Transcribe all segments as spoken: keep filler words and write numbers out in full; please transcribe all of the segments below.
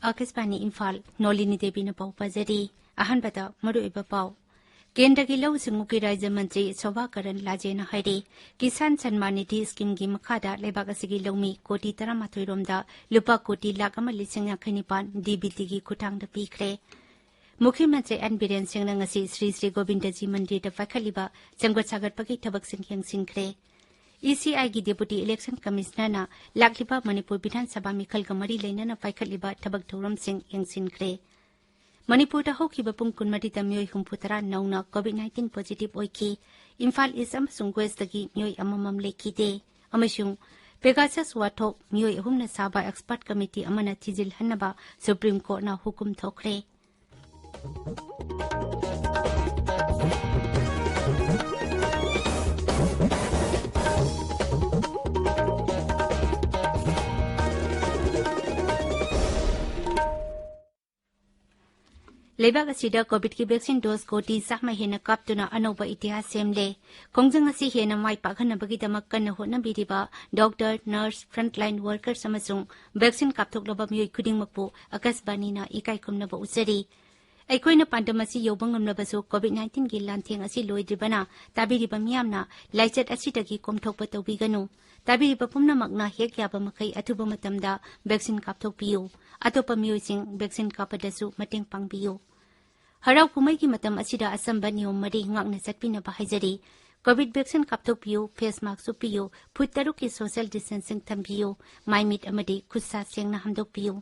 ꯑꯥꯀꯥꯁꯕꯥꯅꯤ ꯏꯝꯐꯥꯜ, ꯅꯣꯂꯤꯅꯤ ꯗꯦꯕꯤꯅ ꯄꯥꯎ ꯄꯥꯖꯔꯤ꯫ ꯑꯍꯥꯟꯕꯗ ꯃꯔꯨꯑꯣꯏꯕ ꯄꯥꯎ꯫ ꯀꯦꯟꯗ꯭ꯔꯒꯤ ꯂꯧꯎ ꯁꯤꯡꯎꯒꯤ ꯔꯥꯖ꯭ꯌ ꯃꯟꯇ꯭ꯔꯤ ꯁꯣꯚꯥ ꯀꯔꯟ ꯂꯥꯖꯦꯅ ꯍꯥꯏꯔꯤ, ꯀꯤꯁꯥꯟ ꯁꯟꯃꯥꯟ ꯅꯤꯙꯤ ꯁ꯭ꯀꯤꯝꯒꯤ ꯃꯈꯥꯗ ꯂꯩꯕꯥꯛ ꯑꯁꯤꯒꯤ ꯂꯧꯃꯤ ꯀꯣꯇꯤ ꯇꯔꯥꯃꯥꯊꯣꯏ ꯔꯣꯝꯗ ꯂꯨꯄꯥ ꯀꯣꯇꯤ ꯂꯥꯈ ꯑꯃ ꯂꯤꯁꯤꯡ ꯌꯥꯡꯈꯩ ꯅꯤꯄꯥꯟ ꯗꯤ ꯕꯤ ꯇꯤꯒꯤ ꯈꯨꯠꯊꯥꯡꯗ ꯄꯤꯈ꯭ꯔꯦ꯫ ꯃꯨꯈ꯭ꯌ ꯃꯟꯇ꯭ꯔꯤ ꯑꯦꯟ ꯕꯤꯔꯦꯟ ꯁꯤꯡꯅ ꯉꯁꯤ ꯁ꯭ꯔꯤ ꯁ꯭ꯔꯤ ꯒꯣꯕꯤꯟꯗꯖꯤ ꯃꯟꯗꯤꯔꯗ ꯄꯥꯏꯈꯠꯂꯤꯕ ꯁꯦꯝꯒꯠ ꯁꯥꯒꯠꯄꯒꯤ ꯊꯕꯛꯁꯤꯡ ꯌꯦꯡꯁꯤꯟꯈ꯭ꯔꯦ꯫ ꯏ ꯁꯤ ꯑꯥꯏꯒꯤ ꯗꯦꯄꯨꯇꯤ ꯏꯂꯦꯛꯁꯟ ꯀꯃꯤꯁꯅꯔꯅ ꯂꯥꯛꯂꯤꯕ ꯃꯅꯤꯄꯨꯔ ꯕꯤꯙꯥꯟ ꯁꯚꯥ ꯃꯤꯈꯜꯒ ꯃꯔꯤ ꯂꯩꯅꯅ ꯄꯥꯏꯈꯠꯂꯤꯕ ꯊꯕꯛ ꯊꯧꯔꯝꯁꯤꯡ ꯌꯦꯡꯁꯤꯟꯈ꯭ꯔꯦ꯫ ꯃꯅꯤꯄꯨꯔꯗ ꯍꯧꯈꯤꯕ ꯄꯨꯡ ꯀꯨꯟꯃꯔꯤꯗ ꯃꯤꯑꯣꯏ ꯍꯨꯝꯐꯨꯇꯔꯥ ꯅꯧꯅ ꯀꯣꯚꯤꯗ ꯅꯥꯏꯟꯇꯤꯟ ꯄꯣꯖꯤꯇꯤꯚ ꯑꯣꯏꯈꯤ꯫ ꯏꯝꯐꯥꯜ ꯏꯁ꯭ꯠ ꯑꯃꯁꯨꯡ ꯋꯦꯁ꯭ꯠꯇꯒꯤ ꯃꯤꯑꯣꯏ ꯑꯃꯃꯝ ꯂꯩꯈꯤꯗꯦ꯫ ꯑꯃꯁꯨꯡ ꯄꯦꯒꯥꯁꯁ ꯋꯥꯊꯣꯛ ꯃꯤꯑꯣꯏ ꯑꯍꯨꯝꯅ ꯁꯥꯕ ꯑꯦꯛꯁꯄꯔꯠ ꯀꯃꯤꯇꯤ ꯑꯃꯅ ꯊꯤꯖꯤꯜꯍꯟꯅꯕ ꯁꯨꯄ꯭ꯔꯤꯝ ꯀꯣꯔꯠꯅ ꯍꯨꯀꯨꯝ ꯊꯣꯛꯈ꯭ꯔꯦ꯫ ꯂꯩꯕꯥꯛ ꯑꯁꯤꯗ ꯀꯣꯚꯤꯗꯀꯤ ꯚꯦꯛꯁꯤꯟ ꯗꯣꯖ ꯀꯣꯇꯤ ꯆꯥꯝꯃ ꯍꯦꯟꯅ ꯀꯥꯞꯇꯨꯅ ꯑꯅꯧꯕ ꯏꯇꯤꯍꯥꯁ ꯁꯦꯝꯂꯦ꯫ ꯈꯣꯡꯖꯪ ꯑꯁꯤ ꯍꯦꯟꯅ ꯃꯥꯏ ꯄꯥꯛꯍꯟꯅꯕꯒꯤꯗꯃꯛ ꯀꯟꯅ ꯍꯣꯠꯅꯕꯤꯔꯤꯕ ꯗꯣꯛꯇꯔ, ꯅꯔꯁ, ꯐ꯭ꯔꯟꯠꯂꯥꯏꯟ ꯋꯥꯔꯀꯔꯁ ꯑꯃꯁꯨꯡ ꯚꯦꯛꯁꯤꯟ ꯀꯥꯞꯊꯣꯛꯂꯕ ꯃꯤꯑꯣꯏ ꯈꯨꯗꯤꯡꯃꯛꯄꯨ ꯑꯥꯀꯥꯁꯕꯥꯅꯤꯅ ꯏꯀꯥꯏ ꯈꯨꯝꯅꯕ ꯎꯠꯆꯔꯤ꯫ ꯑꯩꯈꯣꯏꯅ ꯄꯥꯟꯗꯝ ꯑꯁꯤ ꯌꯧꯕ ꯉꯝꯂꯕꯁꯨ ꯀꯣꯚꯤꯗ ꯅꯥꯏꯟꯇꯤꯟꯒꯤ ꯂꯥꯟꯊꯦꯡ ꯑꯁꯤ ꯂꯣꯏꯗ꯭ꯔꯤꯕꯅ ꯇꯥꯕꯤꯔꯤꯕ ꯃꯤꯌꯥꯝꯅ ꯂꯥꯏꯆꯠ ꯑꯁꯤꯗꯒꯤ ꯀꯣꯝꯊꯣꯛꯄ ꯇꯧꯕꯤꯒꯅꯨ꯫ ꯇꯥꯕꯤꯔꯤꯕ ꯄꯨꯝꯅꯃꯛꯅ ꯍꯦꯛ ꯌꯥꯕ ꯃꯈꯩ ꯑꯊꯨꯕ ꯃꯇꯝꯗ ꯚꯦꯛꯁꯤꯟ ꯀꯥꯞꯊꯣꯛꯄꯤꯌꯨ꯫ ꯑꯇꯣꯞꯄ ꯃꯤꯑꯣꯏꯁꯤꯡ ꯚꯦꯛꯁꯤꯟ ꯀꯥꯞꯄꯗꯁꯨ ꯃꯇꯦꯡ ꯄꯥꯡꯕꯤꯌꯨ꯫ ꯍꯔꯥꯎ ꯀꯨꯝꯍꯩꯒꯤ ꯃꯇꯝ ꯑꯁꯤꯗ ꯑꯆꯝꯕ ꯅꯤꯌꯣꯝ ꯃꯔꯤ ꯉꯥꯛꯅ ꯆꯠꯄꯤꯅꯕ ꯍꯥꯏꯖꯔꯤ꯫ ꯀꯣꯚꯤꯗ ꯚꯦꯛꯁꯤꯟ ꯀꯥꯞꯊꯣꯛꯄꯤꯌꯨ, ꯐꯦꯁ ꯃꯥꯁ꯭ꯛ ꯎꯞꯄꯤꯌꯨ, ꯐꯨꯠ ꯇꯔꯨꯛꯀꯤ ꯁꯣꯁꯤꯌꯦꯜ ꯗꯤꯁꯇꯦꯟꯁꯤꯡ ꯊꯝꯕꯤꯌꯨ, ꯃꯥꯏ ꯃꯤꯠ ꯑꯃꯗꯤ ꯈꯨꯠ ꯁꯥ ꯁꯦꯡꯅ ꯍꯥꯝꯗꯣꯛꯄꯤꯌꯨ꯫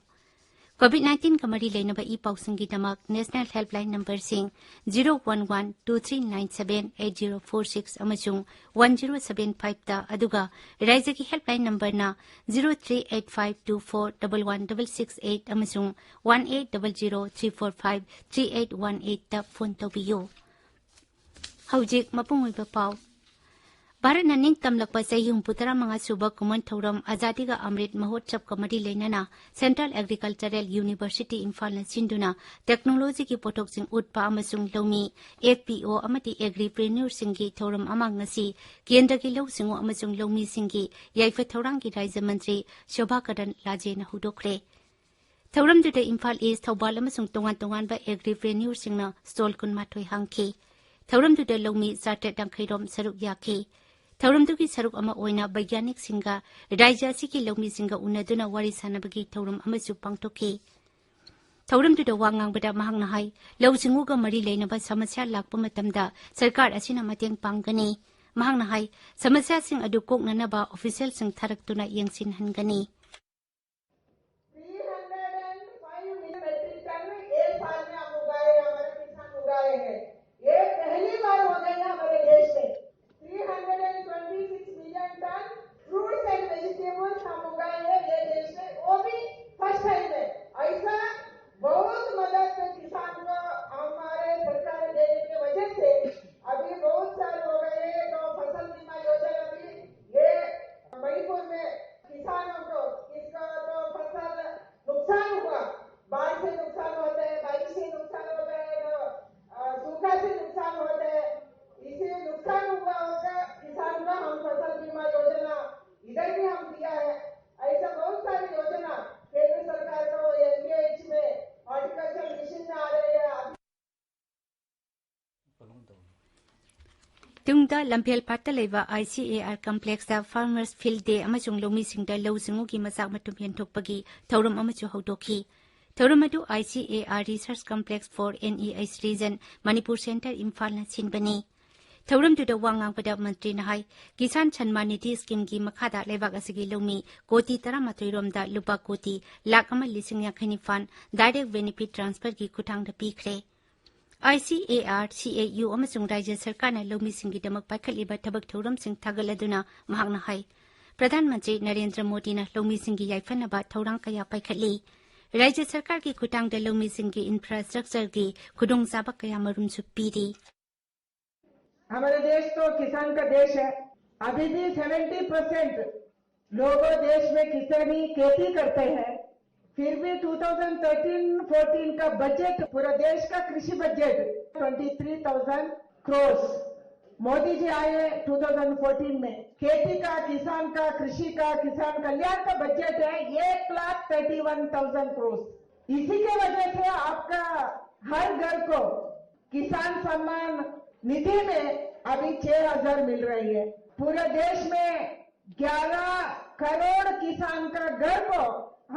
ꯀꯣꯚꯤꯗ ꯅꯥꯏꯟꯇꯤꯟꯒ ꯃꯔꯤ ꯂꯩꯅꯕ ꯏ ꯄꯥꯎꯁꯤꯡꯒꯤꯗꯃꯛ ꯅꯦꯁꯅꯦꯜ ꯍꯦꯜꯞꯂꯥꯏꯟ ꯅꯝꯕꯔꯁꯤꯡ zero one one two three nine seven eight zero four six ꯑꯃꯁꯨꯡ ꯋꯥꯟ ꯖꯤꯔꯣ ꯁꯚꯦꯟ ꯐꯥꯏꯚꯇ, ꯑꯗꯨꯒ ꯔꯥꯏꯖ꯭ꯌꯒꯤ ꯍꯦꯜꯞꯂꯥꯏꯟ ꯅꯝꯕꯔꯅ zero three eight five two four double one double six eight ꯑꯃꯁꯨꯡ one eight double zero three four five three eight one ꯑꯩꯠꯇ phone ꯇꯧꯕꯤꯌꯨ꯫ ꯍꯧꯖꯤꯛ ꯃꯄꯨꯡ ꯑꯣꯏꯕ ꯄꯥꯎ꯫ ꯚꯥꯔꯠꯅ ꯅꯤꯡꯇꯝꯂꯛꯄ ꯆꯍꯤ ꯍꯨꯝꯐꯨꯇꯔꯥ ꯃꯉꯥ ꯁꯨꯕ ꯀꯨꯝꯑꯣꯟ ꯊꯧꯔꯝ ꯑꯖꯥꯗꯤ ꯀꯥ ꯑꯃ꯭ꯔꯤꯠ ꯃꯍꯣꯠꯁꯕꯀ ꯃꯔꯤ ꯂꯩꯅꯅ ꯁꯦꯟꯇ꯭ꯔꯦꯜ ꯑꯦꯒ꯭ꯔꯤꯀꯜꯆꯔꯦꯜ ꯌꯨꯅꯤꯚꯔꯁꯤꯇꯤ ꯏꯝꯐꯥꯜꯅ ꯁꯤꯟꯗꯨꯅ ꯇꯦꯛꯅꯣꯂꯣꯖꯤꯒꯤ ꯄꯣꯠꯊꯣꯛꯁꯤꯡ ꯎꯠꯄ ꯑꯃꯁꯨꯡ ꯂꯧꯃꯤ, ꯑꯦꯐ ꯄꯤ ꯑꯣ ꯑꯃꯗꯤ ꯑꯦꯒ꯭ꯔꯤꯄ꯭ꯔꯤꯅ꯭ꯌꯨꯔꯁꯤꯡꯒꯤ ꯊꯧꯔꯝ ꯑꯃ ꯉꯁꯤ ꯀꯦꯟꯗ꯭ꯔꯒꯤ ꯂꯧꯎ ꯁꯤꯡꯎ ꯑꯃꯁꯨꯡ ꯂꯧꯃꯤꯁꯤꯡꯒꯤ ꯌꯥꯏꯐ ꯊꯧꯔꯥꯡꯒꯤ ꯔꯥꯖ꯭ꯌ ꯃꯟꯇ꯭ꯔꯤ ꯁꯣꯚꯥ ꯀꯔꯟ ꯂꯥꯖꯦꯅ ꯍꯧꯗꯣꯛꯈ꯭ꯔꯦ꯫ ꯊꯧꯔꯝꯗꯨꯗ ꯏꯝꯐꯥꯜ ꯏꯁ, ꯊꯧꯕꯥꯜ ꯑꯃꯁꯨꯡ ꯇꯣꯉꯥꯟ ꯇꯣꯉꯥꯟꯕ ꯑꯦꯒ꯭ꯔꯤ ꯚꯦꯅ꯭ꯌꯨꯁꯤꯡꯅ ꯁ꯭ꯇꯣꯜ ꯀꯨꯟꯃꯥꯊꯣꯏ ꯍꯥꯡꯈꯤ꯫ ꯊꯧꯔꯝꯗꯨꯗ ꯂꯧꯃꯤ ꯆꯥꯇ꯭ꯔꯦꯠ ꯌꯥꯡꯈꯩ ꯔꯣꯝ ꯁꯔꯨꯛ ꯌꯥꯈꯤ꯫ ꯊꯧꯔꯝꯗꯨꯒꯤ ꯁꯔꯨꯛ ꯑꯃ ꯑꯣꯏꯅ ꯕꯩꯒ꯭ꯌꯥꯅꯤꯛꯁꯤꯡꯒ ꯔꯥꯖ꯭ꯌ ꯑꯁꯤꯒꯤ ꯂꯧꯃꯤꯁꯤꯡꯒ ꯎꯅꯗꯨꯅ ꯋꯥꯔꯤ ꯁꯥꯅꯕꯒꯤ ꯊꯧꯔꯝ ꯑꯃꯁꯨ ꯄꯥꯡꯊꯣꯛꯈꯤ꯫ ꯊꯧꯔꯝꯗꯨꯗ ꯋꯥ ꯉꯥꯡꯕꯗ ꯃꯍꯥꯛꯅ ꯍꯥꯏ, ꯂꯧ ꯁꯤꯡꯎꯒ ꯃꯔꯤ ꯂꯩꯅꯕ ꯁꯃꯁ꯭ꯌꯥ ꯂꯥꯛꯄ ꯃꯇꯝꯗ ꯁꯔꯀꯥꯔ ꯑꯁꯤꯅ ꯃꯇꯦꯡ ꯄꯥꯡꯒꯅꯤ꯫ ꯃꯍꯥꯛꯅ ꯍꯥꯏ, ꯁꯃꯁ꯭ꯌꯥꯁꯤꯡ ꯑꯗꯨ ꯀꯣꯛꯅꯅꯕ ꯑꯣꯐꯤꯁꯤꯌꯦꯜꯁꯤꯡ ꯊꯥꯔꯛꯇꯨꯅ ꯌꯦꯡꯁꯤꯟꯍꯟꯒꯅꯤ꯫ Three hundred and five million metric ton एक साल में हम उगाए, हमारे किसान उगाए हैं। ये पहली बार हो गई है हमारे देश में। Three hundred and twenty six million ton fruits and vegetables हम उगाए हैं ये देश में, वो भी फर्स्ट टाइम है। ऐसा बहुत मदद किसान को हमारे सरकार देने की वजह से अभी बहुत साल हो गए हैं। तो फसल बीमा योजना भी ये मणिपुर में किसानों को, इसका तो फसल नुकसान हुआ, बाढ़ से नुकसान होता है, बारिश से नुकसान होता है, तो, अ, सूखा से नुकसान होता है। इसे नुकसान हुआ होगा किसान का, हम फसल बीमा योजना इधर भी हम दिया है। ऐसा बहुत सारी योजना केंद्र सरकार का वो एनडीएच में हॉर्टिकल्चर मिशन में आ रही है। ꯇꯨꯡꯗ ꯂꯝꯐꯦꯜ ꯄꯥꯠꯇ ꯂꯩꯕ ICAR complexꯇ Farmers Field Day ꯑꯃꯁꯨꯡ ꯂꯧꯃꯤꯁꯤꯡꯗ ꯂꯧ ꯁꯤꯡꯎꯒꯤ ꯃꯆꯥꯛ ꯃꯊꯨꯝ ꯌꯦꯟꯊꯣꯛꯄꯒꯤ ꯊꯧꯔꯝ ꯑꯃꯁꯨ ꯍꯧꯗꯣꯛꯈꯤ꯫ ꯊꯧꯔꯝ ꯑꯗꯨ ICAR Research Complex for NEH Region, Manipur Centre, ꯏꯝꯐꯥꯜꯅ ꯁꯤꯟꯕꯅꯤ꯫ ꯊꯧꯔꯝꯗꯨꯗ ꯋꯥ ꯉꯥꯡꯕꯗ ꯃꯟꯇ꯭ꯔꯤꯅ ꯍꯥꯏ, ꯀꯤꯁꯥꯟ ꯁꯟꯃꯥꯟ ꯅꯤꯙꯤ ꯁ꯭ꯀꯤꯝꯒꯤ ꯃꯈꯥꯗ ꯂꯩꯕꯥꯛ ꯑꯁꯤꯒꯤ ꯂꯧꯃꯤ ꯀꯣꯇꯤ ꯇꯔꯥꯃꯥꯊꯣꯏ ꯔꯣꯝꯗ ꯂꯨꯄꯥ ꯀꯣꯇꯤ ꯂꯥꯈ ꯑꯃ ꯂꯤꯁꯤꯡ ꯌꯥꯡꯈꯩ ꯅꯤꯄꯥꯟ direct benefit transferꯒꯤ ꯈꯨꯠꯊꯥꯡꯗ ꯄꯤꯈ꯭ꯔꯦ꯫ ICAR, CAU ꯑꯃꯁꯨꯡ ꯔꯥꯖ꯭ꯌ ꯁꯔꯀꯥꯔꯅ ꯂꯧꯃꯤꯁꯤꯡꯒꯤꯗꯃꯛ ꯄꯥꯏꯈꯠꯂꯤꯕ ꯊꯕꯛ ꯊꯧꯔꯝꯁꯤꯡ ꯊꯥꯒꯠꯂꯗꯨꯅ ꯃꯍꯥꯛꯅ ꯍꯥꯏ, ꯄ꯭ꯔꯙꯥꯟ ꯃꯟꯇ꯭ꯔꯤ ꯅꯔꯦꯟꯗ꯭ꯔ ꯃꯣꯗꯤꯅ ꯂꯧꯃꯤꯁꯤꯡꯒꯤ ꯌꯥꯏꯐꯅꯕ ꯊꯧꯔꯥꯡ ꯀꯌꯥ ꯄꯥꯏꯈꯠꯂꯤ꯫ ꯔꯥꯖ꯭ꯌ ꯁꯔꯀꯥꯔꯒꯤ ꯈꯨꯠꯊꯥꯡꯗ ꯂꯧꯃꯤꯁꯤꯡꯒꯤ ꯏꯟꯐ꯭ꯔꯥꯁ꯭ꯇ꯭ꯔꯛꯆꯔꯒꯤ ꯈꯨꯗꯣꯡꯆꯥꯕ ꯀꯌꯥꯃꯔꯨꯝꯁꯨ ꯄꯤꯔꯤ꯫ हमारे देश तो किसान का देश है। अभी भी सेवेंटी परसेंट लोगों देश में किसानी खेती करते हैं, फिर भी टू थाउजेंड थर्टीन फ़ोर्टीन का बजट, पूरा देश का कृषि budget twenty three thousand crore. Modi ji आए ट्वेंटी फ़ोर्टीन में, खेती का, किसान का, कृषि का, किसान कल्याण का बजट है एक lakh thirty one thousand crore. इसी के वजह से आपका हर घर को किसान सम्मान निधि में अभी छह हज़ार मिल रही है। पूरे देश में ग्यारह करोड़ किसान का घर को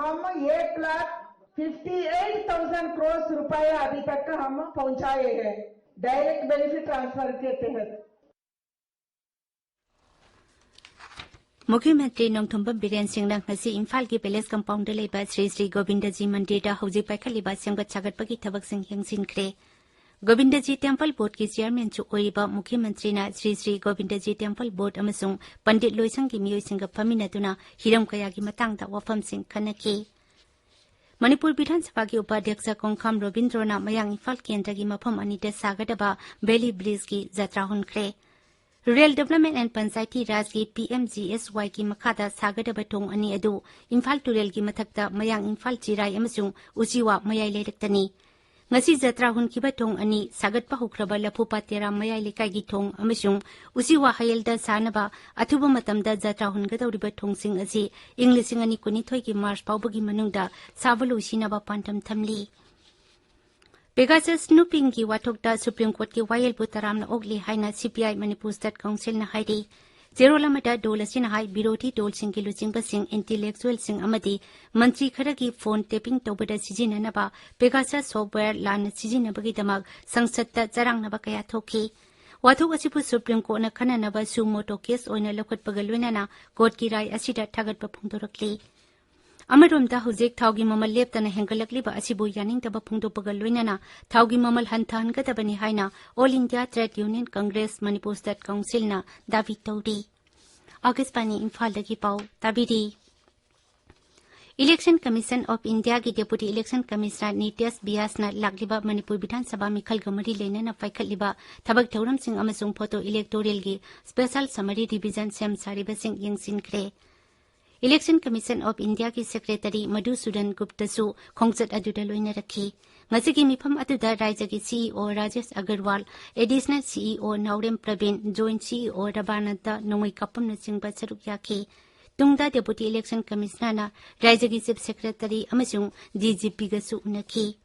हम एक lakh fifty eight thousand crore रुपया अभी तक का हम पहुंचाए हैं डायरेक्ट बेनिफिट ट्रांसफर के तहत। ꯃꯨꯈ꯭ꯌ ꯃꯟꯇ꯭ꯔꯤ ꯅꯣꯡꯊꯣꯝꯕꯝ ꯕꯤꯔꯦꯟ ꯁꯤꯡꯅ ꯉꯁꯤ ꯏꯝꯐꯥꯜꯒꯤ ꯄꯦꯂꯦꯁ ꯀꯝꯄꯥꯎꯟꯗ ꯂꯩꯕ ꯁ꯭ꯔꯤ ꯁ꯭ꯔꯤ ꯒꯣꯕꯤꯟꯗꯖꯤ ꯃꯟꯗꯤꯔꯗ ꯍꯧꯖꯤꯛ ꯄꯥꯏꯈꯠꯂꯤꯕ ꯁꯦꯝꯒꯠ ꯁꯥꯒꯠꯄꯒꯤ ꯊꯕꯛꯁꯤꯡ ꯌꯦꯡꯁꯤꯟꯈ꯭ꯔꯦ꯫ ꯒꯣꯕꯤꯟꯗꯖꯤ ꯇꯦꯝꯄꯜ ꯕꯣꯔꯗꯀꯤ ꯆꯤꯌꯔꯃꯦꯟꯁꯨ ꯑꯣꯏꯔꯤꯕ ꯃꯨꯈ꯭ꯌ ꯃꯟꯇ꯭ꯔꯤꯅ ꯁ꯭ꯔꯤ ꯁ꯭ꯔꯤ ꯒꯣꯕꯤꯟꯗꯖꯤ ꯇꯦꯝꯄꯜ ꯕꯣꯔꯗ ꯑꯃꯁꯨꯡ ꯄꯟꯗꯤꯠ ꯂꯣꯏꯁꯪꯒꯤ ꯃꯤꯑꯣꯏꯁꯤꯡꯒ ꯐꯝꯃꯤꯟꯅꯗꯨꯅ ꯍꯤꯔꯝ ꯀꯌꯥꯒꯤ ꯃꯇꯥꯡꯗ ꯋꯥꯐꯝꯁꯤꯡ ꯈꯟꯅꯈꯤ꯫ ꯃꯅꯤꯄꯨꯔ ꯕꯤꯙꯥꯟ ꯁꯚꯥꯒꯤ ꯎꯄꯥꯙ꯭ꯌꯛꯁ ꯀꯣꯡꯈꯥꯝ ꯔꯣꯕꯤꯟꯗ꯭ꯔꯣꯅ ꯃꯌꯥꯡ ꯏꯝꯐꯥꯜ ꯀꯦꯟꯗ꯭ꯔꯒꯤ ꯃꯐꯝ ꯑꯅꯤꯗ ꯁꯥꯒꯗꯕ ꯚꯦꯂꯤ ꯕ꯭ꯔꯤꯖꯀꯤ ꯖꯇ꯭ꯔꯥ ꯍꯨꯟꯈ꯭ꯔꯦ꯫ Rural Development and Panchayati Rajꯒꯤ ꯄꯤ ꯑꯦꯝ ꯖꯤ ꯑꯦꯁ ꯋꯥꯏꯒꯤ ꯃꯈꯥꯗ ꯁꯥꯒꯗꯕ ꯊꯣꯡ ꯑꯅꯤ ꯑꯗꯨ ꯏꯝꯐꯥꯜ ꯇꯨꯔꯦꯜꯒꯤ ꯃꯊꯛꯇ ꯃꯌꯥꯡ ꯏꯝꯐꯥꯜ ꯆꯤꯔꯥꯏ ꯑꯃꯁꯨꯡ ꯎꯆꯤꯋꯥ ꯃꯌꯥꯏ ꯂꯩꯔꯛꯇꯅꯤ꯫ ꯉꯁꯤ ꯖꯇ꯭ꯔꯥ ꯍꯨꯟꯈꯤꯕ ꯊꯣꯡ ꯑꯅꯤ, ꯁꯥꯒꯠꯄ ꯍꯧꯈ꯭ꯔꯕ ꯂꯐꯨꯄꯥꯠ ꯇꯦꯔꯥ ꯃꯌꯥꯏ ꯂꯩꯀꯥꯏꯒꯤ ꯊꯣꯡ ꯑꯃꯁꯨꯡ ꯎꯆꯤꯋꯥ ꯍꯌꯦꯜꯗ ꯁꯥꯅꯕ ꯑꯊꯨꯕ ꯃꯇꯝꯗ ꯖꯇ꯭ꯔꯥ ꯍꯨꯟꯒꯗꯧꯔꯤꯕ ꯊꯣꯡꯁꯤꯡ ꯑꯁꯤ ꯏꯪ ꯂꯤꯁꯤꯡ ꯑꯅꯤ ꯀꯨꯟꯅꯤꯊꯣꯏꯒꯤ ꯃꯥꯔꯆ ꯐꯥꯎꯕꯒꯤ ꯃꯅꯨꯡꯗ ꯁꯥꯕ ꯂꯣꯏꯁꯤꯟꯅꯕ ꯄꯥꯟꯗꯝ ꯊꯝꯂꯤ꯫ ꯄꯦꯒꯥꯁꯁ ꯁ꯭ꯅꯨꯄꯤꯡꯒꯤ ꯋꯥꯊꯣꯛꯇ ꯁꯨꯄ꯭ꯔꯤꯝ ꯀꯣꯔꯠꯀꯤ ꯋꯥꯌꯦꯜꯕꯨ ꯇꯔꯥꯝꯅ ꯑꯣꯛꯂꯤ ꯍꯥꯏꯅ ꯁꯤ ꯄꯤ ꯑꯥꯏ ꯃꯅꯤꯄꯨꯔ ꯁ꯭ꯇꯦꯠ ꯀꯥꯎꯟꯁꯤꯜꯅ ꯍꯥꯏꯔꯤ꯫ ꯆꯦꯔꯣꯜ ꯑꯃꯗ ꯗꯣꯜ ꯑꯁꯤꯅ ꯍꯥꯏ, ꯕꯤꯔꯣꯙꯤ ꯗꯣꯜꯁꯤꯡꯒꯤ ꯂꯨꯆꯤꯡꯕꯁꯤꯡ, ꯏꯟꯇꯤꯂꯦꯛꯆꯨꯑꯦꯜꯁꯤꯡ ꯑꯃꯗꯤ ꯃꯟꯇ꯭ꯔꯤ ꯈꯔꯒꯤ ꯐꯣꯟ ꯇꯦꯄꯤꯡ ꯇꯧꯕꯗ ꯁꯤꯖꯤꯟꯅꯅꯕ ꯄꯦꯒꯥꯁꯁ ꯁꯣꯐꯋꯦꯌꯔ ꯂꯥꯟꯅ ꯁꯤꯖꯤꯟꯅꯕꯒꯤꯗꯃꯛ ꯁꯪꯁꯠꯇ ꯆꯔꯥꯡꯅꯕ ꯀꯌꯥ ꯊꯣꯛꯈꯤ꯫ ꯋꯥꯊꯣꯛ ꯑꯁꯤꯕꯨ ꯁꯨꯄ꯭ꯔꯤꯝ ꯀꯣꯔꯠꯅ ꯈꯟꯅꯅꯕ ꯁꯨ ꯃꯣꯇꯣ ꯀꯦꯁ ꯑꯣꯏꯅ ꯂꯧꯈꯠꯄꯒ ꯂꯣꯏꯅꯅ ꯀꯣꯔꯠꯀꯤ ꯔꯥꯏ ꯑꯁꯤꯗ ꯊꯥꯒꯠꯄ ꯐꯣꯡꯗꯣꯔꯛꯂꯤ꯫ ꯑꯃꯔꯣꯝꯗ ꯍꯧꯖꯤꯛ ꯊꯥꯎꯒꯤ ꯃꯃꯜ ꯂꯦꯞꯇꯅ ꯍꯦꯟꯒꯠꯂꯛꯂꯤꯕ ꯑꯁꯤꯕꯨ ꯌꯥꯅꯤꯡꯗꯕ ꯐꯣꯡꯗꯣꯛꯄꯒ ꯂꯣꯏꯅꯅ ꯊꯥꯎꯒꯤ ꯃꯃꯜ ꯍꯟꯊꯍꯟꯒꯗꯕꯅꯤ ꯍꯥꯏꯅ All India Trade Union Congress Manipur state ꯀꯥꯎꯟꯁꯤꯜꯅ ꯗꯥꯕꯤ ꯇꯧꯔꯤ꯫ ꯑꯥꯀꯥꯁꯕꯥꯅꯤ ꯏꯝꯐꯥꯜꯗꯒꯤ ꯄꯥꯎ ꯇꯥꯕꯤꯔꯤ꯫ Election Commission of Indiaꯒꯤ Deputy Election Commissioner ꯅꯤꯇꯦꯁ ꯕꯤꯌꯥꯁꯅ ꯂꯥꯛꯂꯤꯕ ꯃꯅꯤꯄꯨꯔ ꯕꯤꯙꯥꯟ ꯁꯚꯥ ꯃꯤꯈꯜꯒ ꯃꯔꯤ ꯂꯩꯅꯅ ꯄꯥꯏꯈꯠꯂꯤꯕ ꯊꯕꯛ ꯊꯧꯔꯝꯁꯤꯡ ꯑꯃꯁꯨꯡ photo electoralꯒꯤ special summary revision ꯁꯦꯝ ꯁꯥꯔꯤꯕꯁꯤꯡ ꯌꯦꯡꯁꯤꯟꯈ꯭ꯔꯦ꯫ Election Commission of India ꯒꯤ Secretary ꯃꯙꯨꯁꯨꯗꯟ ꯒꯨꯞꯇꯁꯨ ꯈꯣꯡꯆꯠ ꯑꯗꯨꯗ ꯂꯣꯏꯅꯔꯛꯈꯤ꯫ ꯉꯁꯤꯒꯤ ꯃꯤꯐꯝ ꯑꯗꯨꯗ ꯔꯥꯖ꯭ꯌꯒꯤ CEO Rajesh Agarwal, Additional CEO ꯅꯥꯎꯔꯦꯝ ꯄ꯭ꯔꯕꯤꯟ, Joint CEO ꯔꯕꯥꯅꯟꯗ ꯅꯣꯡꯃꯩꯀꯥꯄꯝꯅꯆꯤꯡꯕ ꯁꯔꯨꯛ ꯌꯥꯈꯤ꯫ ꯇꯨꯡꯗ Deputy Election Commissioner ꯅ ꯔꯥꯖ꯭ꯌꯒꯤ Chief Secretary ꯑꯃꯁꯨꯡ DGP ꯒꯁꯨ ꯎꯅꯈꯤ꯫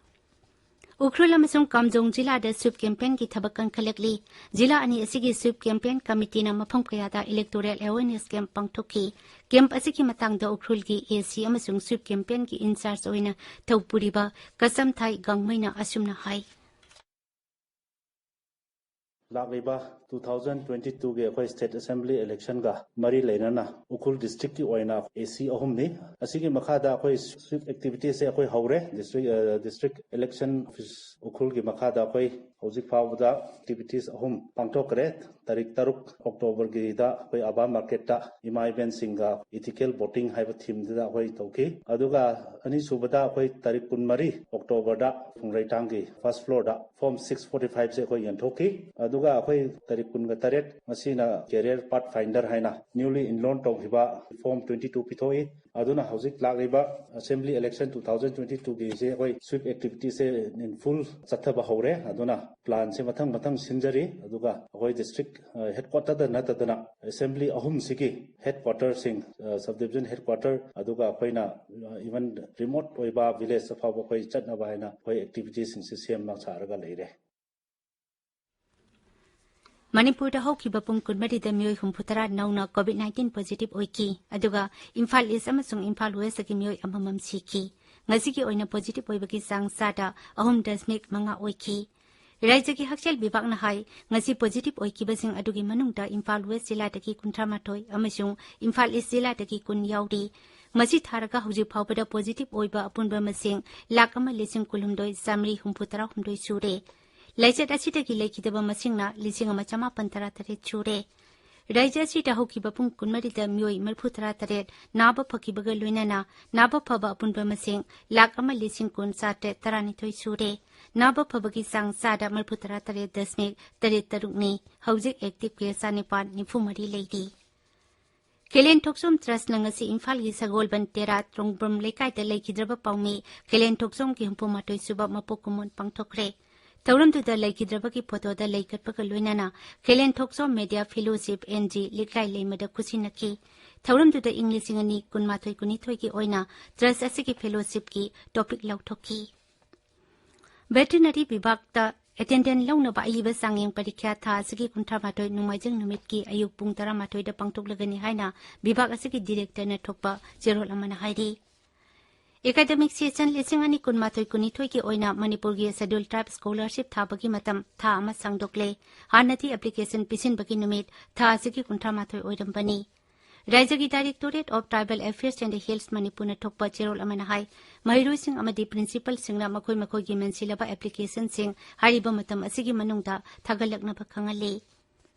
ꯎꯈ꯭ꯔꯨꯜ ꯑꯃꯁꯨꯡ ꯀꯥꯝꯖꯣꯡ ꯖꯤꯂꯥꯗ sweep campaign ꯒꯤ ꯊꯕꯛ ꯀꯟꯈꯠꯂꯛꯂꯤ꯫ ꯖꯤꯂꯥ ꯑꯅꯤ ꯑꯁꯤꯒꯤ sweep campaign committee ꯅ ꯃꯐꯝ ꯀꯌꯥꯗ electoral awareness camp ꯄꯥꯡꯊꯣꯛꯈꯤ꯫ Camp ꯑꯁꯤꯒꯤ ꯃꯇꯥꯡꯗ ꯎꯈ꯭ꯔꯨꯜꯒꯤ AC ꯑꯃꯁꯨꯡ sweep campaign ꯒꯤ in-charge ꯑꯣꯏꯅ ꯊꯧꯄꯨꯔꯤꯕ ꯀꯁꯝꯊꯥꯏ ꯒꯥꯡꯃꯩꯅ ꯑꯁꯨꯝꯅ ꯍꯥꯏ꯫ ꯂꯥꯛꯂꯤꯕ two thousand twenty two ꯒꯤ ꯑꯩꯈꯣꯏ State Assembly election ꯒ ꯃꯔꯤ ꯂꯩꯅꯅ ꯎꯈ꯭ꯔꯨꯜ district ꯀꯤ ꯑꯣꯏꯅ AC ꯑꯍꯨꯝꯅꯤ꯫ ꯑꯁꯤꯒꯤ ꯃꯈꯥꯗ ꯑꯩꯈꯣꯏ sweep activities ꯁꯦ ꯑꯩꯈꯣꯏ ꯍꯧꯔꯦ꯫ District, ꯑ, district election office ꯎꯈ꯭ꯔꯨꯜꯒꯤ ꯃꯈꯥꯗ ꯑꯩꯈꯣꯏ ꯍꯧꯖꯤꯛ ꯐꯥꯎꯕꯗ activities ꯑꯍꯨꯝ ꯄꯥꯡꯊꯣꯛꯈ꯭ꯔꯦ꯫ ꯇꯥꯔꯤꯛ ꯇꯔꯨꯛ October ꯒꯤꯗ ꯑꯩꯈꯣꯏ ꯑꯕꯥ market ꯇ ꯏꯃꯥ ꯏꯕꯦꯟꯁꯤꯡꯒ ethical voting ꯍꯥꯏꯕ theme ꯗꯨꯗ ꯑꯩꯈꯣꯏ ꯇꯧꯈꯤ꯫ ꯑꯗꯨꯒ ꯑꯅꯤꯁꯨꯕꯗ ꯑꯩꯈꯣꯏ ꯇꯥꯔꯤꯛ ꯀꯨꯟꯃꯔꯤ October ꯗ ꯐꯨꯡꯔꯩꯇꯥꯡꯒꯤ first floor ꯗ form six forty five ꯁꯦ ꯑꯩꯈꯣꯏ ꯌꯦꯟꯊꯣꯛꯈꯤ꯫ ꯑꯗꯨꯒ ꯑꯩꯈꯣꯏ ꯇꯥꯔꯤꯛ ꯀꯨꯟꯒ ꯇꯔꯦꯠ ꯃꯁꯤꯅ Career Pathfinder ꯍꯥꯏꯅ newly enroll ꯇꯧꯈꯤꯕ form twenty two ꯄꯤꯊꯣꯛꯏ꯫ ꯑꯗꯨꯅ ꯍꯧꯖꯤꯛ ꯂꯥꯛꯂꯤꯕ Assembly election two thousand twenty two ꯒꯤꯁꯦ ꯑꯩꯈꯣꯏ sweep activity say in full ꯆꯠꯊꯕ ꯍꯧꯔꯦ꯫ ꯑꯗꯨꯅ plan ꯁꯦ ꯃꯊꯪ ꯃꯊꯪ ꯁꯤꯟꯖꯔꯤ꯫ ꯑꯗꯨꯒ ꯑꯩꯈꯣꯏ district, ꯑ, headquarter ꯗ ꯅꯠꯇꯗꯅ assembly ꯑꯍꯨꯝꯁꯤꯒꯤ headquarter ꯁꯤꯡ, ꯑ, subdivision headquarter, ꯑꯗꯨꯒ ꯑꯩꯈꯣꯏꯅ, ꯑ, even remote ꯑꯣꯏꯕ village ꯇ ꯐꯥꯎꯕ ꯑꯩꯈꯣꯏ ꯆꯠꯅꯕ ꯍꯥꯏꯅ ꯑꯩꯈꯣꯏ activities ꯁꯤꯡꯁꯤ ꯁꯦꯝꯕ ꯁꯥꯔꯒ ꯂꯩꯔꯦ꯫ ꯃꯅꯤꯄꯨꯔꯗ ꯍꯧꯈꯤꯕ ꯄꯨꯡ ꯀꯨꯟꯃꯔꯤꯗ ꯃꯤꯑꯣꯏ ꯍꯨꯝꯐꯨꯇꯔꯥ ꯅꯧꯅ COVID nineteen positive ꯑꯣꯏꯈꯤ, ꯑꯗꯨꯒ ꯏꯝꯐꯥꯜ East ꯑꯃꯁꯨꯡ ꯏꯝꯐꯥꯜ West ꯇꯒꯤ ꯃꯤꯑꯣꯏ ꯑꯃꯃꯝ ꯁꯤꯈꯤ꯫ ꯉꯁꯤꯒꯤ ꯑꯣꯏꯅ positive ꯑꯣꯏꯕꯒꯤ ꯆꯥꯡ ꯆꯥꯗ ꯑꯍꯨꯝ ꯗꯁꯃꯤꯛ ꯃꯉꯥ ꯑꯣꯏꯈꯤ꯫ ꯔꯥꯖ꯭ꯌꯒꯤ ꯍꯛꯁꯦꯜ ꯕꯤꯚꯥꯒꯅ ꯍꯥꯏ, ꯉꯁꯤ positive ꯑꯣꯏꯈꯤꯕꯁꯤꯡ ꯑꯗꯨꯒꯤ ꯃꯅꯨꯡꯗ ꯏꯝꯐꯥꯜ West ꯖꯤꯂꯥꯗꯒꯤ ꯀꯨꯟꯊ꯭ꯔꯥ ꯃꯥꯊꯣꯏ ꯑꯃꯁꯨꯡ ꯏꯝꯐꯥꯜ East ꯖꯤꯂꯥꯗꯒꯤ ꯀꯨꯟ ꯌꯥꯎꯔꯤ꯫ ꯃꯁꯤ ꯊꯥꯔꯒ ꯍꯧꯖꯤꯛ ꯐꯥꯎꯕꯗ positive ꯑꯣꯏꯕ ꯑꯄꯨꯟꯕ ꯃꯁꯤꯡ ꯂꯥꯈ ꯑꯃ ꯂꯤꯁꯤꯡ ꯀꯨꯟꯍꯨꯝꯗꯣꯏ ꯆꯥꯃꯔꯤ ꯍꯨꯝꯐꯨꯇꯔꯥ ꯍꯨꯝꯗꯣꯏ ꯁꯨꯔꯦ꯫ ꯂꯥꯏꯆꯠ ꯑꯁꯤꯗꯒꯤ ꯂꯩꯈꯤꯗꯕ ꯃꯁꯤꯡꯅ ꯂꯤꯁꯤꯡ ꯑꯃ ꯆꯃꯥꯄꯟ ꯇꯔꯥ ꯇꯔꯦꯠ ꯁꯨꯔꯦ꯫ ꯔꯥꯖ꯭ꯌ ꯑꯁꯤꯗ ꯍꯧꯈꯤꯕ ꯄꯨꯡ ꯀꯨꯟꯃꯔꯤꯗ ꯃꯤꯑꯣꯏ ꯃꯔꯤꯐꯨꯇꯔꯥ ꯇꯔꯦꯠ ꯅꯥꯕ ꯐꯈꯤꯕꯒ ꯂꯣꯏꯅꯅ ꯅꯥꯕ ꯐꯕ ꯑꯄꯨꯟꯕ ꯃꯁꯤꯡ ꯂꯥꯈ ꯑꯃ ꯂꯤꯁꯤꯡ ꯀꯨꯟ ꯆꯥꯇ꯭ꯔꯦꯠ ꯇꯔꯥꯅꯤꯊꯣꯏ ꯁꯨꯔꯦ꯫ ꯅꯥꯕ ꯐꯕꯒꯤ ꯆꯥꯡ ꯆꯥꯗ ꯃꯔꯤꯐꯨꯇꯔꯥ ꯇꯔꯦꯠ ꯗꯁꯃꯤꯛ ꯇꯔꯦꯠ ꯇꯔꯨꯛꯅꯤ꯫ ꯍꯧꯖꯤꯛ active case ꯆꯥꯅꯤꯄꯥꯟ ꯅꯤꯐꯨ ꯃꯔꯤ ꯂꯩꯔꯤ꯫ ꯈꯦꯂꯦꯟ ꯊꯣꯛꯆꯣꯝ ꯇ꯭ꯔꯁꯅ ꯉꯁꯤ ꯏꯝꯐꯥꯜꯒꯤ ꯁꯒꯣꯜꯕꯟ ꯇꯦꯔꯥ ꯇ꯭ꯔꯣꯡꯕ꯭ꯔꯝ ꯂꯩꯀꯥꯏꯗ ꯂꯩꯈꯤꯗ꯭ꯔꯕ ꯄꯥꯎꯃꯤ ꯈꯦꯂꯦꯟ ꯊꯣꯛꯆꯣꯝꯒꯤ ꯍꯨꯝꯐꯨ ꯃꯥꯊꯣꯏ ꯁꯨꯕ ꯃꯄꯣꯛ ꯀꯨꯝꯑꯣꯟ ꯄꯥꯡꯊꯣꯛꯈ꯭ꯔꯦ꯫ ꯊꯧꯔꯝꯗꯨꯗ ꯂꯩꯈꯤꯗ꯭ꯔꯕꯒꯤ ꯐꯣꯇꯣꯗ ꯂꯩꯀꯠꯄꯒ ꯂꯣꯏꯅꯅ ꯈꯦꯂꯦꯟ ꯊꯣꯛꯆꯣꯝ ꯃꯦꯗꯤꯌꯥ ꯐꯦꯂꯣꯁꯤꯞ, ꯑꯦꯟ ꯖꯤ, ꯂꯤꯛꯂꯥꯏ ꯂꯩꯃꯗ ꯈꯨꯠꯁꯤꯟꯅꯈꯤ꯫ ꯊꯧꯔꯝꯗꯨꯗ ꯏꯪ ꯂꯤꯁꯤꯡ ꯑꯅꯤ ꯀꯨꯟꯃꯥꯊꯣꯏ ꯀꯨꯟꯅꯤꯊꯣꯏꯒꯤ ꯑꯣꯏꯅ ꯇ꯭ꯔꯁ ꯑꯁꯤꯒꯤ ꯐꯦꯂꯣꯁꯤꯞꯀꯤ ꯇꯣꯄꯤꯛ ꯂꯥꯎꯊꯣꯛꯈꯤ꯫ ꯚꯦꯇꯤꯅꯔꯤ ꯕꯤꯚꯥꯒꯇ ꯑꯦꯇꯦꯟꯗꯦꯟ ꯂꯧꯅꯕ ꯑꯏꯕ ꯆꯥꯡꯌꯦꯡ ꯄꯔꯤꯈ꯭ꯌꯥ ꯊꯥ ꯑꯁꯤꯒꯤ ꯀꯨꯟꯊ꯭ꯔꯥ ꯃꯥꯊꯣꯏ ꯅꯣꯡꯃꯥꯏꯖꯤꯡ ꯅꯨꯃꯤꯠꯀꯤ ꯑꯌꯨꯛ ꯄꯨꯡ ꯇꯔꯥꯃꯥꯊꯣꯏꯗ ꯄꯥꯡꯊꯣꯛꯂꯒꯅꯤ ꯍꯥꯏꯅ ꯕꯤꯚꯥꯒ ꯑꯁꯤꯒꯤ ꯗꯤꯔꯦꯛꯇꯔꯅ ꯊꯣꯛꯄ ꯆꯦꯔꯣꯜ ꯑꯃꯅ ꯍꯥꯏꯔꯤ꯫ ꯑꯦꯀꯥꯗꯃꯤꯛ ꯁꯦꯁꯟ ꯂꯤꯁꯤꯡ ꯑꯅꯤ ꯀꯨꯟꯃꯥꯊꯣꯏ ꯀꯨꯟꯅꯤꯊꯣꯏꯒꯤ ꯑꯣꯏꯅ ꯃꯅꯤꯄꯨꯔꯒꯤ ꯁꯦꯗ꯭ꯌꯨꯜ ꯇ꯭ꯔꯥꯏꯕ ꯁ꯭ꯀꯣꯂꯔꯁꯤꯞ ꯊꯥꯕꯒꯤ ꯃꯇꯝ ꯊꯥ ꯑꯃ ꯁꯥꯡꯗꯣꯛꯂꯦ꯫ ꯍꯥꯟꯅꯗꯤ ꯑꯦꯄ꯭ꯂꯤꯀꯦꯁꯟ ꯄꯤꯁꯤꯟꯕꯒꯤ ꯅꯨꯃꯤꯠ ꯊꯥ ꯑꯁꯤꯒꯤ ꯀꯨꯟꯊ꯭ꯔꯥ ꯃꯥꯊꯣꯏ ꯑꯣꯏꯔꯝꯕꯅꯤ꯫ ꯔꯥꯏꯖ꯭ꯌꯒꯤ Directorate of Tribal Affairs and the Hills ꯃꯅꯤꯄꯨꯔꯅ ꯊꯣꯛꯄ ꯆꯦꯔꯣꯜ ꯑꯃꯅ ꯍꯥꯏ, ꯃꯍꯩꯔꯣꯏꯁꯤꯡ ꯑꯃꯗꯤ ꯄ꯭ꯔꯤꯟꯁꯤꯄꯜꯁꯤꯡꯅ ꯃꯈꯣꯏ ꯃꯈꯣꯏꯒꯤ ꯃꯦꯟꯁꯤꯜꯂꯕ ꯑꯦꯄ꯭ꯂꯤꯀꯦꯁꯟꯁꯤꯡ ꯍꯥꯏꯔꯤꯕ ꯃꯇꯝ ꯑꯁꯤꯒꯤ ꯃꯅꯨꯡꯗ ꯊꯥꯒꯠꯂꯛꯅꯕ ꯈꯪꯍꯜꯂꯤ꯫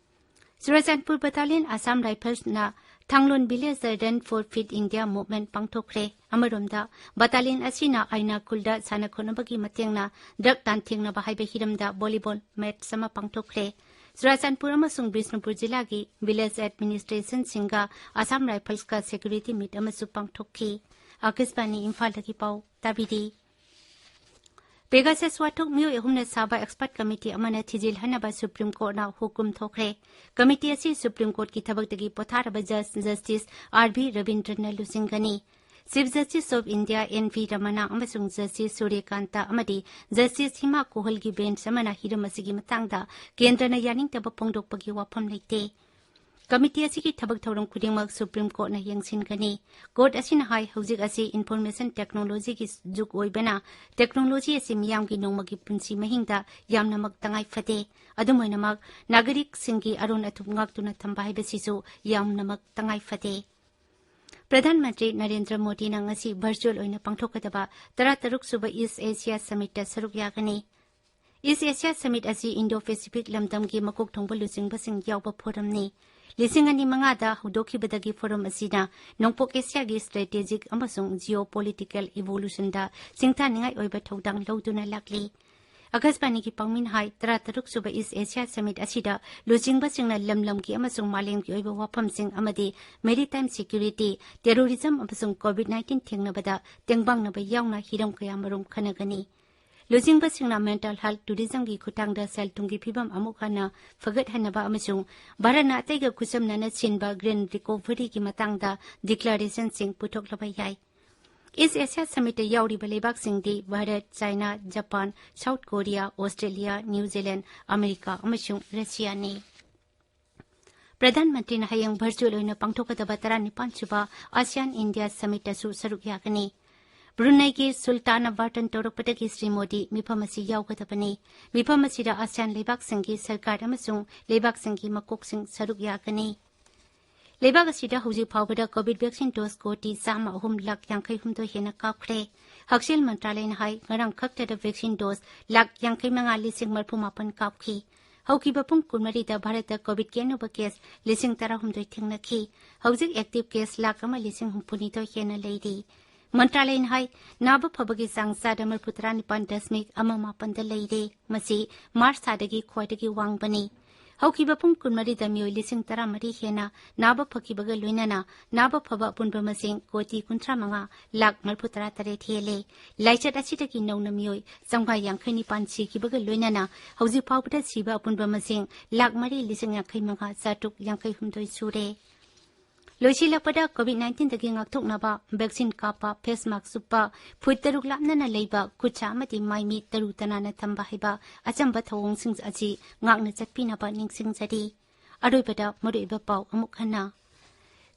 ꯆꯨꯔꯥꯆꯥꯟꯄꯨꯔ ꯕꯠꯇꯥꯂꯤꯌꯟ ꯑꯁꯥꯝ ꯔꯥꯏꯐꯜꯁꯅ ꯊꯥꯡꯂꯣꯟ ꯚꯤꯂꯦꯖꯇ Run for Fit India movement ꯄꯥꯡꯊꯣꯛꯈ꯭ꯔꯦ꯫ ꯑꯃꯔꯣꯝꯗ, ꯕꯠꯇꯥꯂꯤꯌꯟ ꯑꯁꯤꯅ ꯑꯥꯏꯅꯥ ꯈꯨꯜꯗ ꯁꯥꯟꯅ ꯈꯣꯠꯅꯕꯒꯤ ꯃꯇꯦꯡꯅ ꯗ꯭ꯔꯒ ꯂꯥꯟꯊꯦꯡꯅꯕ ꯍꯥꯏꯕ ꯍꯤꯔꯝꯗ ꯚꯣꯂꯤꯕꯣꯜ ꯃꯦꯠꯆ ꯑꯃ ꯄꯥꯡꯊꯣꯛꯈ꯭ꯔꯦ꯫ ꯆꯨꯔꯥꯆꯥꯟꯄꯨꯔ ꯑꯃꯁꯨꯡ ꯕꯤꯁꯅꯨꯄꯨꯔ ꯖꯤꯂꯥꯒꯤ ꯚꯤꯂꯦꯖ ꯑꯦꯗꯃꯤꯅꯤꯁꯇ꯭ꯔꯦꯁꯟꯁꯤꯡꯒ ꯑꯁꯥꯝ ꯔꯥꯏꯐꯜꯁꯀ ꯁꯦꯀ꯭ꯌꯨꯔꯤꯇꯤ ꯃꯤꯠ ꯑꯃꯁꯨ ꯄꯥꯡꯊꯣꯛꯈꯤ꯫ ꯑꯥꯀꯥꯁꯕꯥꯅꯤ ꯏꯝꯐꯥꯜꯗꯒꯤ ꯄꯥꯎ ꯇꯥꯕꯤꯔꯤ꯫ ꯄꯦꯒꯥꯁꯁ ꯋꯥꯊꯣꯛ ꯃꯤꯑꯣꯏ ꯑꯍꯨꯝꯅ ꯁꯥꯕ ꯑꯦꯛꯁꯄꯔꯠ ꯀꯃꯤꯇꯤ ꯑꯃꯅ ꯊꯤꯖꯤꯜꯍꯟꯅꯕ ꯁꯨꯄ꯭ꯔꯤꯝ ꯀꯣꯔꯠꯅ ꯍꯨꯀꯨꯝ ꯊꯣꯛꯈ꯭ꯔꯦ꯫ ꯀꯃꯤꯇꯤ ꯑꯁꯤ ꯁꯨꯄ꯭ꯔꯤꯝ ꯀꯣꯔꯠꯀꯤ ꯊꯕꯛꯇꯒꯤ ꯄꯣꯊꯥꯔꯕ ꯖꯖ ꯖꯁꯇꯤꯁ ꯑꯥꯔ ꯚꯤ ꯔꯕꯤꯟꯗ꯭ꯔꯅ ꯂꯨꯆꯤꯡꯒꯅꯤ꯫ Chief justice of India N V Ramana ꯑꯃꯁꯨꯡ ꯖꯁꯇꯤꯁ ꯁꯨꯔ꯭ꯌꯀꯥꯟꯇ ꯑꯃꯗꯤ ꯖꯁꯇꯤꯁ ꯍꯤꯃꯥ ꯀꯣꯍꯜꯒꯤ ꯕꯦꯟꯆ ꯑꯃꯅ ꯍꯤꯔꯝ ꯑꯁꯤꯒꯤ ꯃꯇꯥꯡꯗ ꯀꯦꯟꯗ꯭ꯔꯅ ꯌꯥꯅꯤꯡꯗꯕ ꯐꯣꯡꯗꯣꯛꯄꯒꯤ ꯋꯥꯐꯝ ꯂꯩꯇꯦ꯫ ꯀꯃꯤꯇꯤ ꯑꯁꯤꯒꯤ ꯊꯕꯛ ꯊꯧꯔꯝ ꯈꯨꯗꯤꯡꯃꯛ ꯁꯨꯄ꯭ꯔꯤꯝ ꯀꯣꯔꯠꯅ ꯌꯦꯡꯁꯤꯟꯒꯅꯤ꯫ ꯀꯣꯔꯠ ꯑꯁꯤꯅ ꯍꯥꯏ, ꯍꯧꯖꯤꯛ ꯑꯁꯤ ꯏꯟꯐꯣꯔꯃꯦꯁꯟ ꯇꯦꯛꯅꯣꯂꯣꯖꯤꯒꯤ ꯖꯨꯒ ꯑꯣꯏꯕꯅ, ꯇꯦꯛꯅꯣꯂꯣꯖꯤ ꯑꯁꯤ ꯃꯤꯌꯥꯝꯒꯤ ꯅꯣꯡꯃꯒꯤ ꯄꯨꯟꯁꯤ ꯃꯍꯤꯡꯗ ꯌꯥꯝꯅꯃꯛ ꯇꯉꯥꯏ ꯐꯗꯦ꯫ ꯑꯗꯨꯝ ꯑꯣꯏꯅꯃꯛ, ꯅꯥꯒꯔꯤꯛꯁꯤꯡꯒꯤ ꯑꯔꯣꯟ ꯑꯊꯨꯞ ꯉꯥꯛꯇꯨꯅ ꯊꯝꯕ ꯍꯥꯏꯕꯁꯤꯁꯨ ꯌꯥꯝꯅꯃꯛ ꯇꯉꯥꯏ ꯐꯗꯦ꯫ ꯄ꯭ꯔꯙꯥꯟ ꯃꯟꯇ꯭ꯔꯤ ꯅꯔꯦꯟꯗ꯭ꯔ ꯃꯣꯗꯤꯅ ꯉꯁꯤ ꯚꯔꯆꯨꯑꯦꯜ ꯑꯣꯏꯅ ꯄꯥꯡꯊꯣꯛꯀꯗꯕ ꯇꯔꯥꯇꯔꯨꯛ ꯁꯨꯕ ꯏꯁ ꯑꯦꯁꯤꯌꯥ ꯁꯃꯤꯠꯇ ꯁꯔꯨꯛ ꯌꯥꯒꯅꯤ꯫ ꯏꯁ ꯑꯦꯁꯤꯌꯥ ꯁꯃꯤꯠ ꯑꯁꯤ ꯏꯟꯗꯣ ꯄꯦꯁꯤꯐꯤꯛ ꯂꯝꯗꯝꯒꯤ ꯃꯀꯣꯛ ꯊꯣꯡꯕ ꯂꯨꯆꯤꯡꯕꯁꯤꯡ ꯌꯥꯎꯕ ꯐꯣꯔꯝꯅꯤ꯫ ꯂꯤꯁꯤꯡ ꯑꯅꯤ ꯃꯉꯥꯗ ꯍꯧꯗꯣꯛꯈꯤꯕꯗꯒꯤ ꯐꯣꯔꯝ ꯑꯁꯤꯅ ꯅꯣꯡꯄꯣꯛ ꯑꯦꯁꯤꯌꯥꯒꯤ ꯁ꯭ꯇ꯭ꯔꯦꯇꯦꯖꯤꯛ ꯑꯃꯁꯨꯡ ꯖꯤꯑꯣ ꯄꯣꯂꯤꯇꯤꯀꯦꯜ ꯏꯚꯣꯂꯨꯁꯟꯗ ꯁꯤꯡꯊꯥꯅꯤꯡꯉꯥꯏ ꯑꯣꯏꯕ ꯊꯧꯗꯥꯡ ꯂꯧꯗꯨꯅ ꯂꯥꯛꯂꯤ꯫ ꯑꯀꯥꯁꯕꯥꯅꯤꯒꯤ ꯄꯥꯎꯃꯤꯅ ꯍꯥꯏ, ꯇꯔꯥꯇꯔꯨꯛ ꯁꯨꯕ East Asia Summit ꯑꯁꯤꯗ ꯂꯨꯆꯤꯡꯕꯁꯤꯡꯅ ꯂꯝ ꯂꯝꯒꯤ ꯑꯃꯁꯨꯡ ꯃꯥꯂꯦꯝꯒꯤ ꯑꯣꯏꯕ ꯋꯥꯐꯝꯁꯤꯡ ꯑꯃꯗꯤ maritime security, terrorism ꯑꯃꯁꯨꯡ COVID nineteen ꯊꯦꯡꯅꯕꯗ ꯇꯦꯡꯕꯥꯡꯅꯕ ꯌꯥꯎꯅ ꯍꯤꯔꯝ ꯀꯌꯥꯃꯔꯨꯝ ꯈꯟꯅꯒꯅꯤ꯫ ꯂꯨꯆꯤꯡꯕꯁꯤꯡꯅ mental health, tourismꯒꯤ ꯈꯨꯠꯊꯥꯡꯗ ꯁꯦꯜ ꯊꯨꯝꯒꯤ ꯐꯤꯚꯝ ꯑꯃꯨꯛ ꯍꯟꯅ ꯐꯒꯠꯍꯟꯅꯕ ꯑꯃꯁꯨꯡ ꯚꯥꯔꯠꯅ ꯑꯇꯩꯒ ꯈꯨꯠꯁꯝꯅꯅ ꯁꯤꯟꯕ green recoveryꯒꯤ ꯃꯇꯥꯡꯗ declarationꯁꯤꯡ ꯄꯨꯊꯣꯛꯂꯕ ꯌꯥꯏ꯫ East Asia Summitꯇ ꯌꯥꯎꯔꯤꯕ ꯂꯩꯕꯥꯛꯁꯤꯡꯗꯤ Bharat, China, Japan, South Korea, Australia, New Zealand, America ꯑꯃꯁꯨꯡ ꯔꯁꯤꯌꯥꯅꯤ꯫ ꯄ꯭ꯔꯙꯥꯟ ꯃꯟꯇ꯭ꯔꯤꯅ ꯍꯌꯦꯡ virtual ꯑꯣꯏꯅ ꯄꯥꯡꯊꯣꯛꯀꯗꯕ ꯇꯔꯥꯅꯤꯄꯥꯟ ꯁꯨꯕ ASEAN India Summitꯇꯁꯨ ꯁꯔꯨꯛ ꯌꯥꯒꯅꯤ꯫ ꯕ꯭ꯔꯨꯅꯩꯒꯤ ꯁꯨꯜꯇꯥꯟꯅ ꯕꯥꯔꯇꯟ ꯇꯧꯔꯛꯄꯗꯒꯤ ꯁ꯭ꯔꯤ ꯃꯣꯗꯤ ꯃꯤꯐꯝ ꯑꯁꯤ ꯌꯥꯎꯒꯗꯕꯅꯤ꯫ ꯃꯤꯐꯝ ꯑꯁꯤꯗ ASEAN ꯂꯩꯕꯥꯛꯁꯤꯡꯒꯤ ꯁꯔꯀꯥꯔ ꯑꯃꯁꯨꯡ ꯂꯩꯕꯥꯛꯁꯤꯡꯒꯤ ꯃꯀꯣꯛꯁꯤꯡ ꯁꯔꯨꯛ ꯌꯥꯒꯅꯤ꯫ ꯂꯩꯕꯥꯛ ꯑꯁꯤꯗ ꯍꯧꯖꯤꯛ ꯐꯥꯎꯕꯗ COVID vaccine dose ꯀꯣꯇꯤ ꯆꯥꯝꯃ ꯑꯍꯨꯝ ꯂꯥꯈ ꯌꯥꯡꯈꯩ ꯍꯨꯝꯗꯣꯏ ꯍꯦꯟꯅ ꯀꯥꯞꯈ꯭ꯔꯦ꯫ ꯍꯛꯁꯦꯜ ꯃꯟꯇ꯭ꯔꯥꯂꯌꯅ ꯍꯥꯏ, ꯉꯔꯥꯡ ꯈꯛꯇꯗ vaccine dose ꯂꯥꯈ ꯌꯥꯡꯈꯩ ꯃꯉꯥ ꯂꯤꯁꯤꯡ ꯃꯔꯤꯐꯨ ꯃꯥꯄꯟ ꯀꯥꯞꯈꯤ꯫ ꯍꯧꯈꯤꯕ ꯄꯨꯡ ꯀꯨꯟꯃꯔꯤꯗ ꯚꯥꯔꯠꯇ COVIDꯀꯤ ꯑꯅꯧꯕ case ꯂꯤꯁꯤꯡ ꯇꯔꯥꯍꯨꯝꯗꯣꯏ ꯊꯦꯡꯅꯈꯤ꯫ ꯍꯧꯖꯤꯛ active case ꯂꯥꯈ ꯑꯃ ꯂꯤꯁꯤꯡ ꯍꯨꯝꯐꯨꯅꯤꯊꯣꯏ ꯍꯦꯟꯅ ꯂꯩꯔꯤ꯫ ꯃꯟꯇ꯭ꯔꯥꯂꯌꯅ ꯍꯥꯏ, ꯅꯥꯕ ꯐꯕꯒꯤ ꯆꯥꯡ ꯆꯥꯗ ꯃꯔꯤꯐꯨ ꯇꯔꯥꯅꯤꯄꯥꯟ ꯗꯁꯃꯤꯛ ꯑꯃ ꯃꯥꯄꯟꯗ ꯂꯩꯔꯦ꯫ ꯃꯁꯤ ꯃꯥꯔꯆ ꯊꯥꯗꯒꯤ ꯈ꯭ꯋꯥꯏꯗꯒꯤ ꯋꯥꯡꯕꯅꯤ꯫ ꯍꯧꯈꯤꯕ ꯄꯨꯡ ꯀꯨꯟꯃꯔꯤꯗ ꯃꯤꯑꯣꯏ ꯂꯤꯁꯤꯡ ꯇꯔꯥꯃꯔꯤ ꯍꯦꯟꯅ ꯅꯥꯕ ꯐꯈꯤꯕꯒ ꯂꯣꯏꯅꯅ ꯅꯥꯕ ꯐꯕ ꯑꯄꯨꯟꯕ ꯃꯁꯤꯡ ꯀꯣꯇꯤ ꯀꯨꯟꯊ꯭ꯔꯥ ꯃꯉꯥ ꯂꯥꯈ ꯃꯔꯤꯐꯨ ꯇꯔꯥ ꯇꯔꯦꯠ ꯍꯦꯜꯂꯦ꯫ ꯂꯥꯏꯆꯠ ꯑꯁꯤꯗꯒꯤ ꯅꯧꯅ ꯃꯤꯑꯣꯏ ꯆꯥꯝꯃꯉꯥ ꯌꯥꯡꯈꯩ ꯅꯤꯄꯥꯟ ꯁꯤꯈꯤꯕꯒ ꯂꯣꯏꯅꯅ ꯍꯧꯖꯤꯛ ꯐꯥꯎꯕꯗ ꯁꯤꯕ ꯑꯄꯨꯟꯕ ꯃꯁꯤꯡ ꯂꯥꯈ ꯃꯔꯤ ꯂꯤꯁꯤꯡ ꯌꯥꯡꯈꯩ ꯃꯉꯥ ꯆꯥꯇ꯭ꯔꯨꯛ ꯌꯥꯡꯈꯩ ꯍꯨꯝꯗꯣꯏ ꯁꯨꯔꯦ꯫ ꯂꯣꯏꯁꯤꯜꯂꯛꯄꯗ COVID nineteenꯗꯒꯤ ꯉꯥꯛꯊꯣꯛꯅꯕ vaccine ꯀꯥꯞꯄ, face mask ꯎꯞꯄ, ꯐꯨꯠ ꯇꯔꯨꯛ ꯂꯥꯞꯅꯅ ꯂꯩꯕ, ꯈꯨꯠꯁꯥ ꯑꯃꯗꯤ ꯃꯥꯏ ꯃꯤꯠ ꯇꯔꯨ ꯇꯅꯥꯟꯅ ꯊꯝꯕ ꯍꯥꯏꯕ ꯑꯆꯝꯕ ꯊꯧꯑꯣꯡꯁꯤꯡ ꯑꯁꯤ ꯉꯥꯛꯅ ꯆꯠꯄꯤꯅꯕ ꯅꯤꯡꯁꯤꯡꯖꯔꯤ꯫ ꯑꯔꯣꯏꯕꯗ ꯃꯔꯨꯑꯣꯏꯕ ꯄꯥꯎ ꯑꯃꯨꯛ ꯍꯟꯅ꯫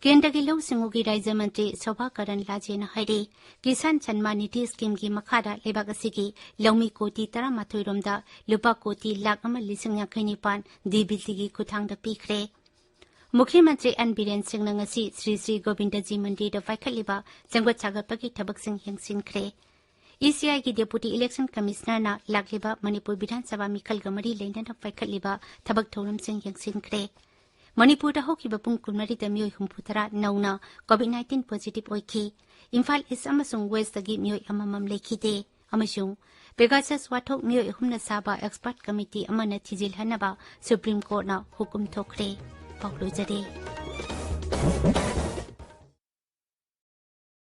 ꯀꯦꯟꯗ꯭ꯔꯒꯤ ꯂꯧꯎ ꯁꯤꯡꯎꯒꯤ ꯔꯥꯖ꯭ꯌ ꯃꯟꯇ꯭ꯔꯤ ꯁꯣꯚꯥ ꯀꯔꯟ ꯂꯥꯖꯦꯅ ꯍꯥꯏꯔꯤ, ꯀꯤꯁꯥꯟ ꯁꯟꯃꯥꯟ ꯅꯤꯙꯤ schemeꯒꯤ ꯃꯈꯥꯗ ꯂꯩꯕꯥꯛ ꯑꯁꯤꯒꯤ ꯂꯧꯃꯤ ꯀꯣꯇꯤ ꯇꯔꯥꯃꯥꯊꯣꯏ ꯔꯣꯝꯗ ꯂꯨꯄꯥ ꯀꯣꯇꯤ ꯂꯥꯈ ꯑꯃ ꯂꯤꯁꯤꯡ ꯌꯥꯡꯈꯩ ꯅꯤꯄꯥꯟ DBTꯒꯤ ꯈꯨꯠꯊꯥꯡꯗ ꯄꯤꯈ꯭ꯔꯦ꯫ ꯃꯨꯈ꯭ꯌ ꯃꯟꯇ꯭ꯔꯤ ꯑꯦꯟ ꯕꯤꯔꯦꯟ ꯁꯤꯡꯅ ꯉꯁꯤ ꯁ꯭ꯔꯤ ꯁ꯭ꯔꯤ ꯒꯣꯕꯤꯟꯗꯖꯤ ꯃꯟꯗꯤꯔꯗ ꯄꯥꯏꯈꯠꯂꯤꯕ ꯁꯦꯝꯒꯠ ꯁꯥꯒꯠꯄꯒꯤ ꯊꯕꯛꯁꯤꯡ ꯌꯦꯡꯁꯤꯟꯈ꯭ꯔꯦ꯫ ECIꯒꯤ Deputy Election Commissionerꯅ ꯂꯥꯛꯂꯤꯕ ꯃꯅꯤꯄꯨꯔ ꯕꯤꯙꯥꯟ ꯁꯚꯥ ꯃꯤꯈꯜꯒ ꯃꯔꯤ ꯂꯩꯅꯅ ꯄꯥꯏꯈꯠꯂꯤꯕ ꯊꯕꯛ ꯊꯧꯔꯝꯁꯤꯡ ꯌꯦꯡꯁꯤꯟꯈ꯭ꯔꯦ꯫ ꯃꯅꯤꯄꯨꯔꯗ ꯍꯧꯈꯤꯕ ꯄꯨꯡ ꯀꯨꯟꯃꯔꯤꯗ ꯃꯤꯑꯣꯏ ꯍꯨꯝꯐꯨꯇꯔꯥ ꯅꯧꯅ COVID nineteen positive ꯑꯣꯏꯈꯤ꯫ ꯏꯝꯐꯥꯜ East ꯑꯃꯁꯨꯡ Westꯇꯒꯤ ꯃꯤꯑꯣꯏ ꯑꯃꯃꯝ ꯂꯩꯈꯤꯗꯦ꯫ ꯑꯃꯁꯨꯡ ꯄꯦꯒꯥꯁꯁ ꯋꯥꯊꯣꯛ ꯃꯤꯑꯣꯏ ꯑꯍꯨꯝꯅ ꯁꯥꯕ ꯑꯦꯛꯁꯄꯔꯠ ꯀꯃꯤꯇꯤ ꯑꯃꯅ ꯊꯤꯖꯤꯜꯍꯟꯅꯕ ꯁꯨꯄ꯭ꯔꯤꯝ ꯀꯣꯔꯠꯅ ꯍꯨꯀꯨꯝ ꯊꯣꯛꯈ꯭ꯔꯦ꯫ ꯄꯥꯎ ꯂꯣꯏꯖꯔꯦ꯫